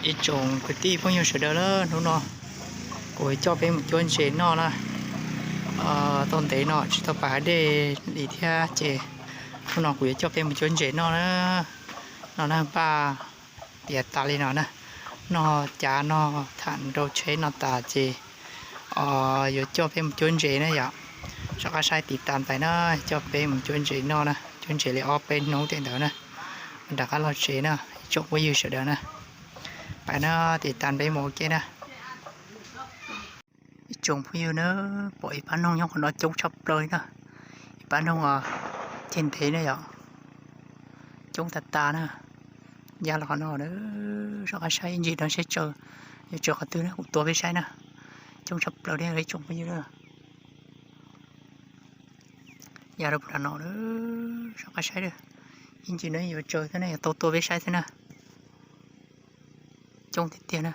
Ib tsoom kwv tij phooj ywg sawv daws na, hnub no kuv coj peb mus cuab ntses noj na. Tau ntev no tsis tau pais hav dej li thiab ces hnub no kuv yuav coj peb mus cuab ntses noj na. No na, npaj tiav tas li no na, noj cav noj tham rau tsheb no tas ces yuav coj peb mus cuab ntses na yom. Soj qab saib tiv tas pais na, coj peb mus cuab ntses noj na, cuab ntses li ob peb hnub tej ntawd na, rov qab los tsev na, ib tsoom phooj ywg sawv daws na. Pais na, tiv tas peb mus ua ke na. Ib tsoom phooj ywg na, pom ib pab noog nyob qhov no coob tshaj plaws li na. Ib pab noog ceg ntev na yom, coob tas tas na. Ya los qhov no na, soj qab saib ib ntsis no seb tsaws, yuav tsaws qhov twg na, kuv tua peb saib na. Coob tshaj plaws li ib tsoom phooj ywg na. Ya rau puag no na, soj qab saib, ib ntsis no yuav tsaws xwb na, yuav tau tua peb saib xwb na. Coob tiag tiag na.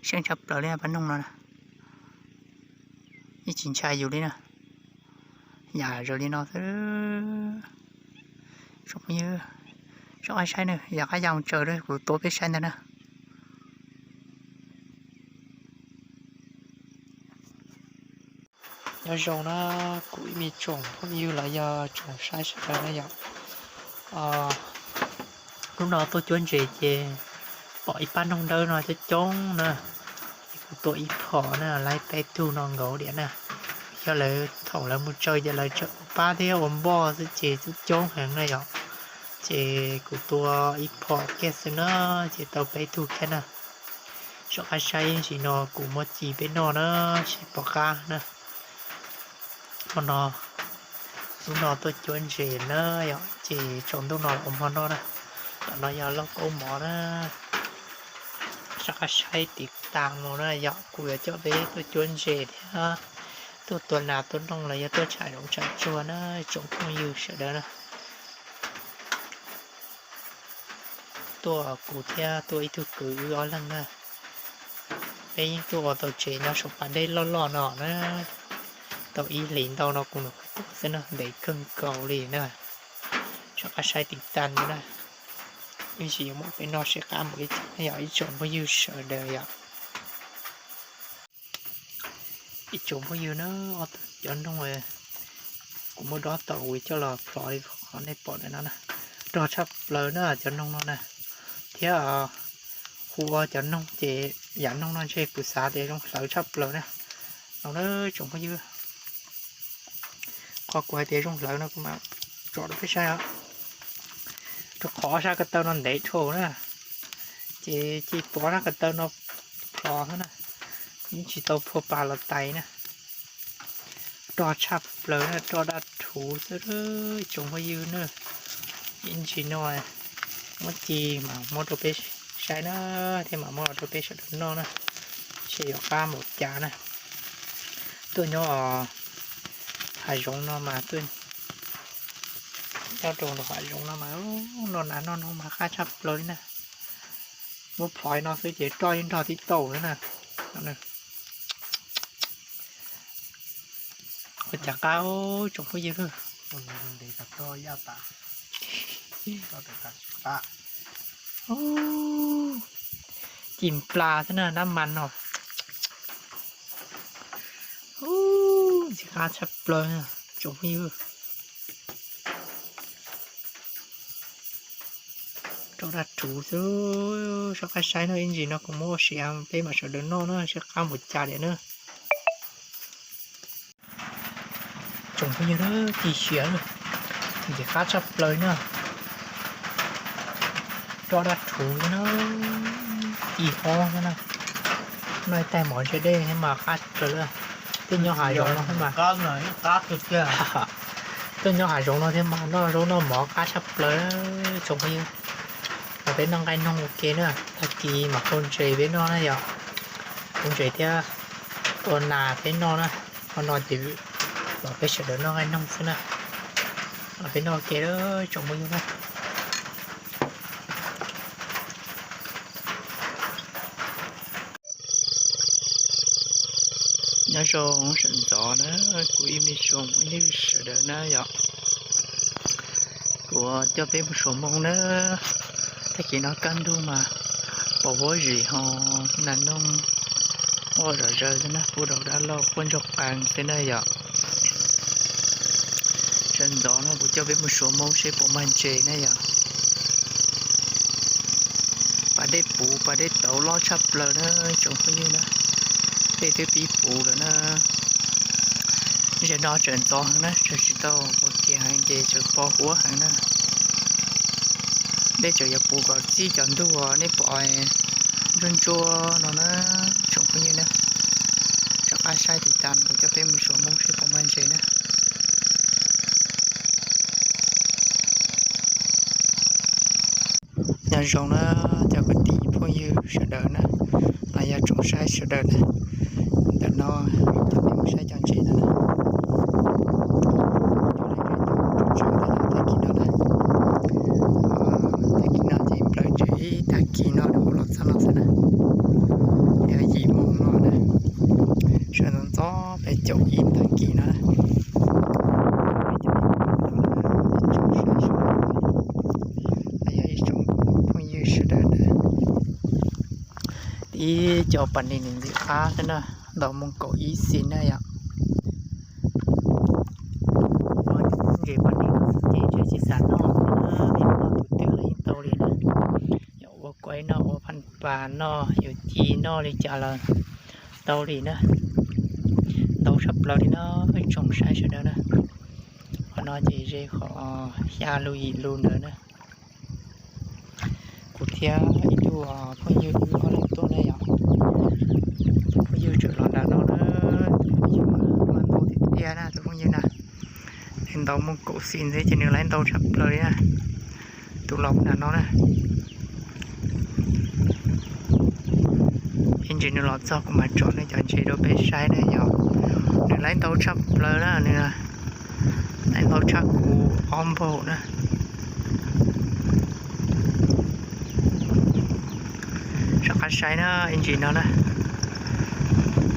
Seej tshaj plaws li pab noog no na. Yeej tsis ntshai yus li na. Yam zoo li no xwb. Tsoom phooj ywg, soj qab saib na, yog qab ya mus tsaws kuv tua peb saib ntag na. Nyob zoo na kuv ib me tsoom phooj ywg los yog tsoom saib sawv daws na yom. Hnub no tuaj cuab ntses ces pom ib pab noog dawb no coob coob na, ces kuv tua ib phom na, laib peb tug no nkaus diam na. Yog lawv thaum lawv mus tsaws ces lawv tseem pab thiab ua npoj xwb ces coob coob heev na yom. Ces kuv tua ib phom kiag xwb na, ces tau peb tug kiag na. Soj qab saib ib ntsis no kuv muab ci peb noj na, seb puas qab na. Hmo no, hnub no tuaj cuab ntses na yom, ces tsaus ntuj no los ua hmo noj na. Tom no yog lauj kaub mov na. Soj qab saib tiv tas mus na yom, kuv yuav coj peb tuaj cuab ntses thiab tuaj tua nas tua noog los yog tuaj tsham zoov tsham tsuag na, tsoom phooj ywg sawv daws na. Tuaj kuv thiab tuaj ib tug kwv wb ob leeg na. Peb yeej tuaj ua tau tsev nyob saum pas dej loj loj no na. Tau ib hlis ntau no kuv nws kuj tuaj xwb na, ntev kawg nkaus li na. Soj qab saib tiv tas na. Ib ntsis yuav muab peb noj seb qab npaum li cas na yom ib tsoom phooj ywg sawv daws yom. Ib tsoom phooj ywg na, ob tug cov noog kuv muab dob tau kuv coj los plhov li qhov nej pom ntawm no na. Rog tshaj plaws na cov noog no na. Thiab hu ua cov noog ces yam noog no ntshe kuv xav tias zoo hlawv tshaj plaws na. No na tsoom phooj ywg, qhov kuv hais tias zoo hlawv no kuv mam tsom rau peb saib os. Rau qhov ob sab ko taw no ntev dhau na, ces cia pov sab ko taw no plhov xwb na, yeej tsis tau phua pas los tais na. Rog tshaj plaws na, rog daj rhuv xwb tsoom phooj ywg na. Ib ntsis no muab ci mas muab rau peb saib na, thiab mam muab los rau peb sawv daws noj na, seb yuav qab npaum cas na. Tuaj nyob hav zoov no mas, tuaj nyob rau hav zoov no mas noj nas noj noog mas qab tshaj plaws li na. Muab plhov no xwb ces roj yeej nrog tib taug xwb na. Ua cas qab tsoom phooj ywg. Ci nplas xwb na, nab mas no. Ntxim qab tshaj plaws tsoom phooj ywg. Rau daj rhuv xwb, soj qab saib no ib ntsis no kuv muab ua siav peb mam sawv daws noj na seb qab npaum cas li na. Tsoom phooj ywg na, ci siav na, ntxim qab tshaj plaws na. Roj daj rhuv na, ci ob xwb na. Noj ib tais mov ntse dej thiab mas qab tshaj plaws li. Tuaj nyob hav zoov no thiab mas, tuaj nyob hav zoov no thiab mas noj zaub noj mov qab tshaj plaws tsoom phooj ywg. Los peb noj nqaij noog ua ke na, tag kis mam hau ntses peb noj na yom. Hau ntses thiab tua nas peb noj na. Hmo no ces los peb sawv daws noj nqaij noog xwb na. Los peb noj ua ke tsoom phooj ywg na. Nyob zoo sawv ntxov na, kuv ib me tsoom phooj ywg sawv daws na yom. Kuv coj peb mus xyuas moo na. Tag kis no kaj ntug mas pos huab zim ho nas noog ua zom zaws xwb na, kuj daus dab laug quaj ntsoog qees xwb na yom. Sawv ntxov no kuv coj peb mus suav Hmoob seb puas mag ntses na yom. Pas dej puv pas dej tauv loj tshaj plaws na tsoom phooj ywg na. Dej twb pib puv lawm na. Zaum no tseem ntxov heev na, tseem tsis tau ua kiag heev ces tseem pos huab heev na. Dej tseem yuav puv kom txij cov ntug uas nej pom ntsuab ntsuab no na tsoom phooj ywg na. Rov qab saib tiv tas kuv coj peb mus suav Hmoob seb puas mag ntses na. Nyob zoo na cov kwv tij phooj ywg sawv daws na, los yog tsoom saib sawv daws na. Ntawm no coj peb mus saib cov ntses no na. Tag kis no na, tag kis no ces nplawm ntses ib tag kis no rau hauv los txog no xwb na. Yog yim moo no na, sawv ntxov ntxov peb caum ib tag kis no na. Yog ib tsoom phooj ywg sawv daws na, ib co pas nis ntxim qab xwb na, ntaus moo kaum ib xis na yom. Ntses pas nis no ces ntshe tsis xav noj, noj tus twg los yeej tau li na. Yog ua kuaib noj, ua phaj pas noj, yuav ci noj li cas los tau li na. Ntau tshaj plaws li no, ib tsoom saib sawv daws na. Qhov no ces ze qhov xya lus yim lus ntawd na. Kuv thiab ib tug phooj ywg wb ob leeg tuaj na yom. Tus phooj ywg tseem los nram no na, tus phooj ywg mas ntau tiag tiag na tus phooj ywg na. Nws ntaus moo kaum xis ntxiv ces nws laiv ntau tshaj plaws li na. Tus los nram no na. Ib ntsis nws los txog kuv mam tsom nws cov ntses rau peb saib na yom. Nws laiv ntau tshaj plaws na, nws laiv ntau tshaj kuv ob npaug na. Rov qab saib na, ib ntsis no na.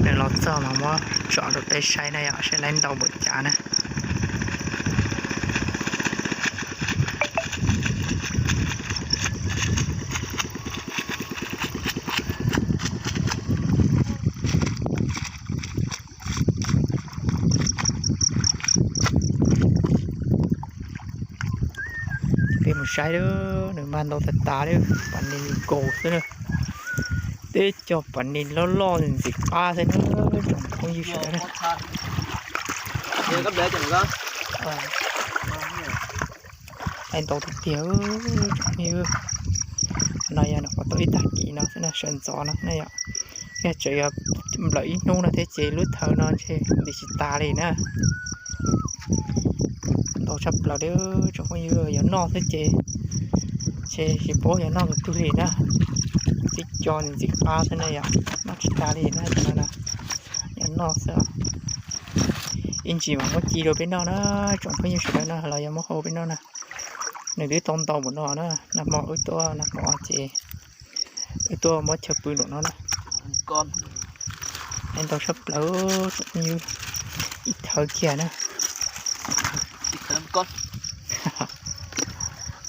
Nws los txog mas muab tsom rau peb saib na yom, saib laiv ntau npaum cas na. Peb mus saib, nws mag ntau tas tas li, pas nis nkaus xwb na. Teb cov pas nis loj loj ntxim qab xwb na, tsoom phooj ywg sawv daws na. Laiv ntau tiag tiag, tsoom phooj ywg. No yog nws qhuav tau ib tag kis no xwb na, sawv ntxov no na yom. Yog tseem yuav nplawm ib hnub no thiab ces lub thawv no ntshe ntim tsis tas li na. Ntau tshaj plaws li, tsoom phooj ywg, yuav noj xwb ces ntshe tsis paub yuav noj tus twg li na. Tib co ntxim qab xwb na yom, noj tsis tas li na cov no na. Yuav noj xwb. Ib ntsis mam muab ci rau peb noj na, tsoom phooj ywg sawv daws na, los yog muab hau peb noj na. Nws twb tau ntau npaum no na, nag hmo wb tuaj nag hmo ces wb tuaj muab chaw pw nraum no na. Ntau tshaj plaws, tsoom phooj ywg, ib thawv kiag na.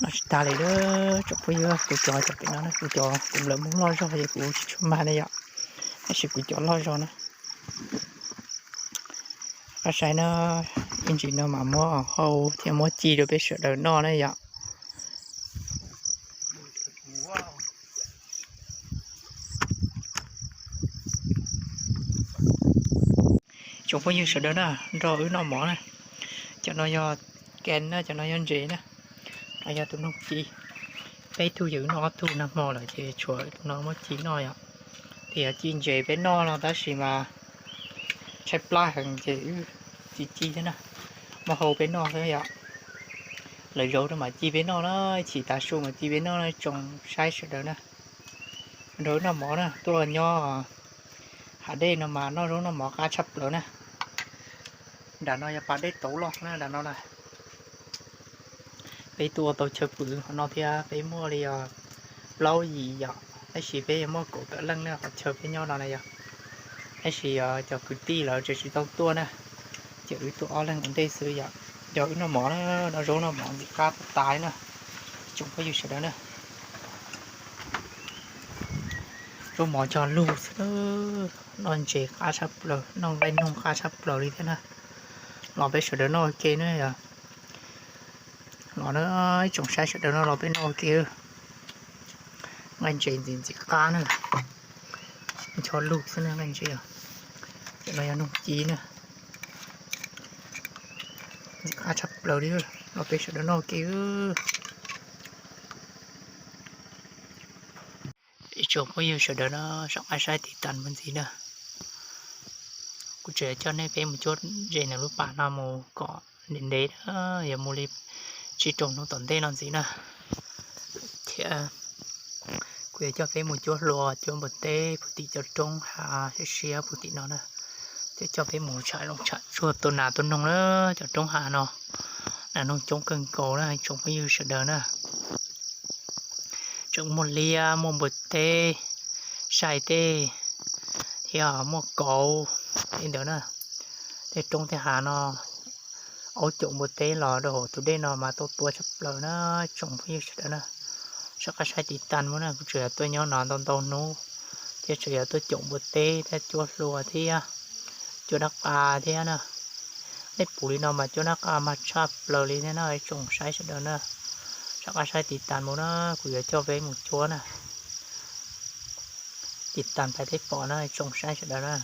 Noj tsis tas li, tsoom phooj ywg, kuv cov cov pem no na, kuv cov kuv nplawm moog loj zog ces kuv tsis tshua mag na yom. Tab sis kuv cov loj zog na. Pab saib na, ib ntsis no mas muab hau thiab muab ci rau peb sawv daws noj na yom. Tsoom phooj ywg sawv daws na, nrog wb noj mov na. Cov no yog kev na, cov no yog ntses na, no yog tus noog ci. Peb tug yawm wb noj ob tug nag hmo lawm ces tshuav tus no muab ci noj yom. Tias ci ntses peb noj no tab sis mas tshaib plab heev ces wb tsis ci thiab na, muab hau peb noj xwb yom. Lawv zauv rau mam ci peb noj na, chim tav su mam ci peb noj na tsoom saib sawv daws na. Nrog wb noj mov na, tuaj nyob hav dej no mas noj zaub noj mov qab tshaj plaws na. Nram no yog pas dej tauv loj na, nram no na. Peb tuaj ua tau chaw pw qhov no thiab, peb muaj li plaub yim yom, tab sis peb yuav muaj kaum tawm leej na, qhov chaw peb nyob no na yom. Tab sis yog cov kwv tij lawv tseem tsis tau tuaj na, ces wb tuaj ob leeg ua ntej xwb yom. Yog wb noj mov na, noj zaub noj mov ntxim qab tas tas li na, tsoom phooj ywg sawv daws na. Cov mov cog lug xwb, noj ntses qab tshaj plaws, noj nqaij noog qab tshaj plaws li thiab na. Los peb sawv daws noj ua ke na yog. Los na, ib tsoom saib sawv daws no los peb noj ua ke. Nqaij ntses ntxim ntxim qab na. Cog lug xwb na nqaij ntses. Cov no yog noog ci na. Ntxim qab tshaj plaws li, los peb sawv daws noj ua ke. Ib tsoom phooj ywg sawv daws no, soj qab saib tiv tas mus ntxiv na. Kuv tseem yuav coj nej peb mus cuab ze nws lub pas no mus kom ntev ntev na, yuav mus li tsib rau hnub tom ntej no ntxiv na. Thiab kuv yuav coj peb mus cuab hlua cuab npua teb puag tim cov roob hav siab siab puag tim no na. Thiab coj peb mus tsham zoov tsham tsuag tua nas tua noog na, cov roob hav no nas noog coob kawg nkaus na tsoom phooj ywg sawv daws na. Tseem muaj liab muaj npua teb sai tej thiab muaj kauv li ntawd na. Tej roob tej hav no aub caum npua teb los rau hauv tus dej no mas tau tua tshaj plaws na tsoom phooj ywg sawv daws na. Soj qab saib tiv tas mus na, kuv tseem yuav tuaj nyob no ntau ntau hnub thiab tseem yuav tuaj caum npua teb thiab cuab hlua thiab cuab dab qa thiab na. Nej pum li no mas cuab dab qa mas tshaj plaws li thiab na ib tsoom saib sawv daws na. Soj qab saib tiv tas mus na, kuv yuav coj peb mus cuab na. Tiv tas pais peb pom na ib tsoom saib sawv daws na.